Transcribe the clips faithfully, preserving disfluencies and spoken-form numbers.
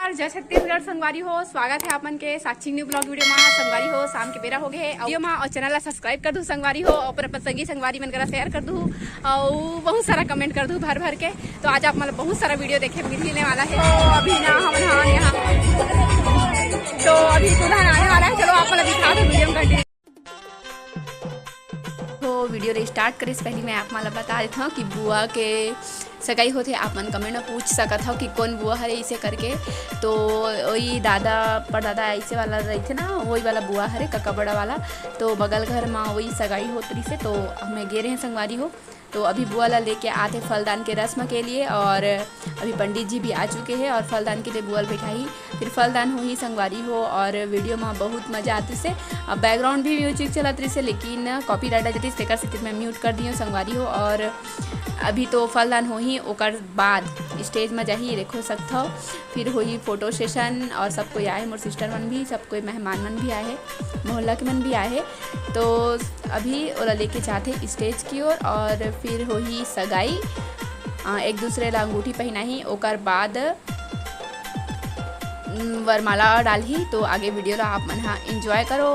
जय छत्तीसगढ़ संगवारी हो, स्वागत है आप मन के साक्षी न्यू ब्लॉग वीडियो मा। संगवारी हो, शाम के बेरा हो गए है। वीडियो मा और चैनल ला सब्सक्राइब कर दू संगवारी हो, और अपन अपन संगी संगवारी मन करा शेयर कर दू, और बहुत सारा कमेंट कर दू भर भर के। तो आज आप मतलब बहुत सारा वीडियो देखे मिलने वाला है। तो अभी ना हम ना यहाँ, तो अभी दुल्हन आने वाला है। चलो आप मतलब दिखा दो वीडियो में कंटिन्यू। तो वीडियो ला स्टार्ट करे से पहले मैं आप मन ला बता देत हूँ कि बुआ के सगाई होथे। आप मन कमेंट में पूछ सकत हव कि कौन बुआ हरे इसे करके। तो वही दादा परदादा ऐसे वाला रहिथे ना, वही वाला बुआ हरे कका बड़ा वाला। तो बगल घर में वही सगाई होत रहिसे, तो मैं गे रहे संगवारी हो। तो अभी बुआ ला लेके आते फलदान के रस्म के लिए, और अभी पंडित जी भी आ चुके हैं और फलदान के लिए बुआ ला बैठाही। फिर फलदान होही संगवारी हो, और वीडियो में बहुत मजा आतिस हे। अब बैकग्राउंड भी म्यूजिक चलत रहिसे, लेकिन कॉपीराइट आ जतिस, तेकर सेती मैं म्यूट कर दियो संगवारी हो। और अभी तो फलदान होही, ओकर बाद स्टेज में जाही, देखो सकथव। फिर होही फोटो सेशन, और सब कोई आए, मोर सिस्टर मन भी, सब कोई मेहमान मन भी आए हे, मोहल्ला के मन भी आए हे। तो अभी ओला लेके जाथे स्टेज की ओर, और फिर होही सगाई। अ, एक दूसरे ला अंगूठी पहनाही, ओकर बाद, उम, वरमाला डालही। तो आगे वीडियो ला आप मन हा एंजॉय करो।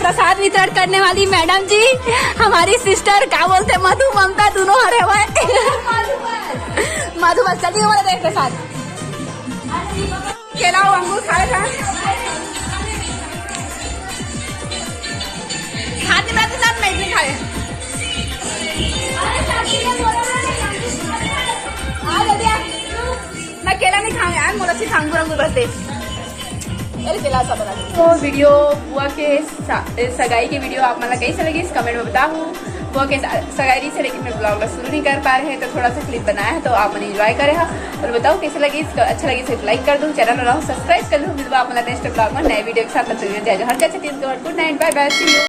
प्रसाद वितरण करने वाली मैडम जी, हमारी सिस्टर, का बोलते, मधु ममता दोनों हरे हुए। मधु बस, जल्दी हमारे देख प्रसाद। केला अउ अंगूर खा लेथन। हाथ में तो ना, मैं भी खा ले। आ जल्दी आ। मैं केला नहीं खाऊंगी यार, मोला सिर्फ अंगूर, अंगूर बस दे। अरे केला सब बना दे। तो वीडियो बुआ के सा-, ए, सगाई के वीडियो आप मन ला कैसे लगिस, कमेंट में बताहू। बुआ के सा-, सगाई रहिस हे, लेकिन मैं ब्लॉग ला शुरू नहीं कर पाए रहें, तो थोड़ा सा क्लिप बनाए हंव, तो आप मन एंजॉय करे हव। अउ बताहू कैसे लगिस, अच्छा लगिस तो लाइक कर दू, चैनल ला सब्सक्राइब कर लू। मिलबो आप मन ला नेक्स्ट ब्लॉग में नए वीडियो के साथ। तब तक के लिए जय जोहार, जय Chhattisgarh, good night, bye bye, see you.